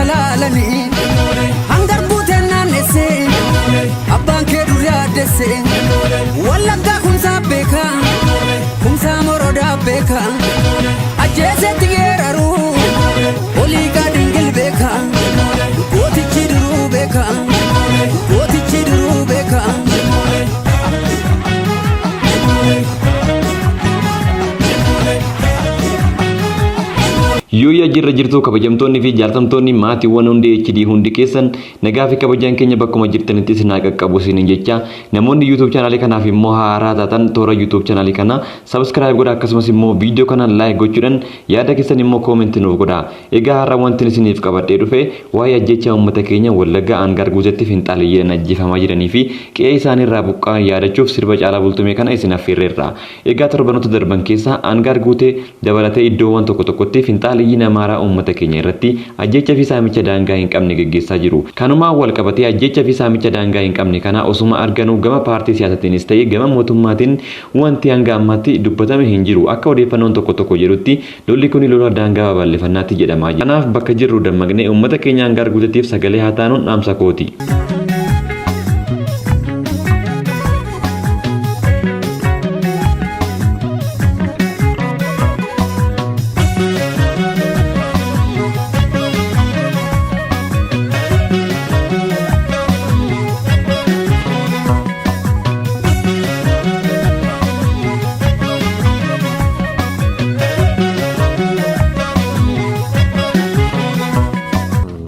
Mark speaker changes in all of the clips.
Speaker 1: laalanii hangar guuteen naannesse abbaan kee dur yaaddesse wallaggaa kumsaa beekaa kumsaa morodaa beekaa ajjeesetti geeraru olii gaadingil beekaa gootichi duruu beekaa gootichi duruu beekaa.
Speaker 2: Yooyyaa jirra jirtuu kabajamtoonni fi jaalatamtoonni maatiiwwan hundee HD hundi keessan nagaa fi kabajaan keenya bakkuma jirtanitti isin haa qaqqabu isiniin jecha namoonni YouTube chaanaalii kanaaf immoo haaraa taatan toora YouTube chaanaalii kana subscribe godha akkasumas immoo viidiyoo kana like gochuudhaan yaada keessan immoo comment nuuf godha. Egaa har'a wantin isiniif qabadhee dhufe waa'ee ajjeechaa uummata keenya Wallagga Aangaar Guuteetti finxaaleyyiidhaan ajjeefamaa jiranii fi qe'ee isaanii irraa buqqa'an yaadachuuf sirba Caalaa Bultumee kana isin affeerreerra. Egaa torbanoota darban keessa Aangaar Guutee dabalatee iddoowwan tokko tokkotti finxaaleyyiin Amaaraa uummata keenya irratti ajjeechaa fi saamicha daangaa hin qabne geggeessaa jiru. Kanumaan wal qabatee ajjeechaa fi saamicha daangaa hin qabne kana osuma arganuu gama paartii siyaasatiinis ta'e gama mootummaatiin wanti hanga ammaatti dubbatame hin jiru. Akka odeeffannoon tokko tokko jedhutti Lolli kuni lola daangaa babal'ifannaatti jedhamaa jira. Kanaaf bakka jirruu dammaqnee uummata keenya hanga arguutittiif sagalee haa taanuun dhaamsa kooti.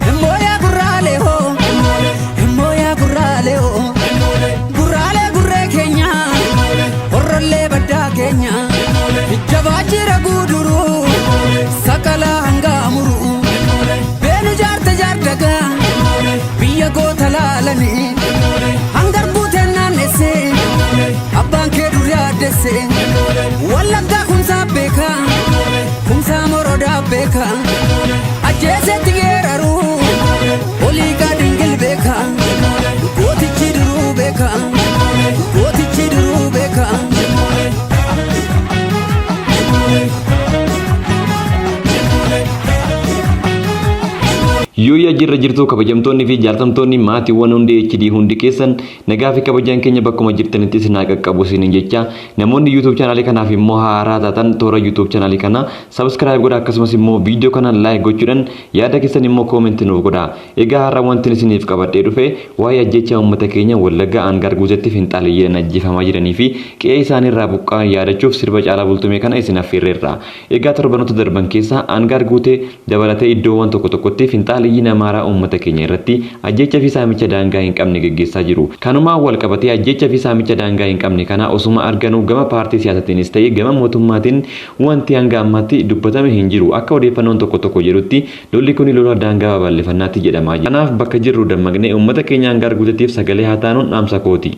Speaker 1: Himmoo gurraalee hoo, himmoo yaa gurraalee hoo, gurraalee gurree keenya, horrollee baddaa keenya, jabaa jira guuduruu, sakalaa hangaa muruu, beenu jaarte jaardagaa, biyya goota laalanii, hangar guuteen naannessee, abbaan kee dur yaaddesse, wallaggaa kumsaa beekaa, kumsaa morodaa beekaa, ajjeesetti geeraru, olii gaadingil beekaa, gootichi duruu beekaa, gootichi duruu beekaa.
Speaker 2: Yooyyaa jirra jirtuu kabajamtoonni fi jaalatamtoonni maatiiwwan hundee HD hundi keessan nagaa fi kabajaan keenya bakkuma jirtanitti isin haa qaqqabu isiniin jecha namoonni YouTube chaanaalii kanaaf immoo haaraa taatan toora YouTube chaanaalii kana subscribe godha akkasumas immoo viidiyoo kana like gochuudhaan yaada keessan immoo comment nuuf godha. Egaa har'a wantin isiniif qabadhee dhufe waa'ee ajjeechaa uummata keenya Wallagga Aangaar Guuteetti finxaaleyyiidhaan ajjeefamaa jiranii fi qe'ee isaanii irraa buqqa'an yaadachuuf sirba Caalaa Bultumee kana isin affeerreerra. Egaa torbanoota darban keessa Aangaar Guutee dabalatee iddoowwan tokko tokkotti finxaaleyyiin Amaaraa uummata keenya irratti ajjeechaa fi saamicha daangaa hin qabne geggeessaa jiru. Kanumaan wal qabatee ajjeechaa fi saamicha daangaa hin qabne kana osuma arganuu gama paartii siyaasatiinis ta'e gama mootummaatiin wanti hanga ammaatti dubbatame hin jiru. Akka odeeffannoon tokko tokko jedhutti lolli kuni lola daangaa babal'ifannaatti jedhamaa jira. Kanaaf bakka jirruu dammaqnee uummata keenya hanga arguutittiif sagalee haa taanuun dhaamsa kooti.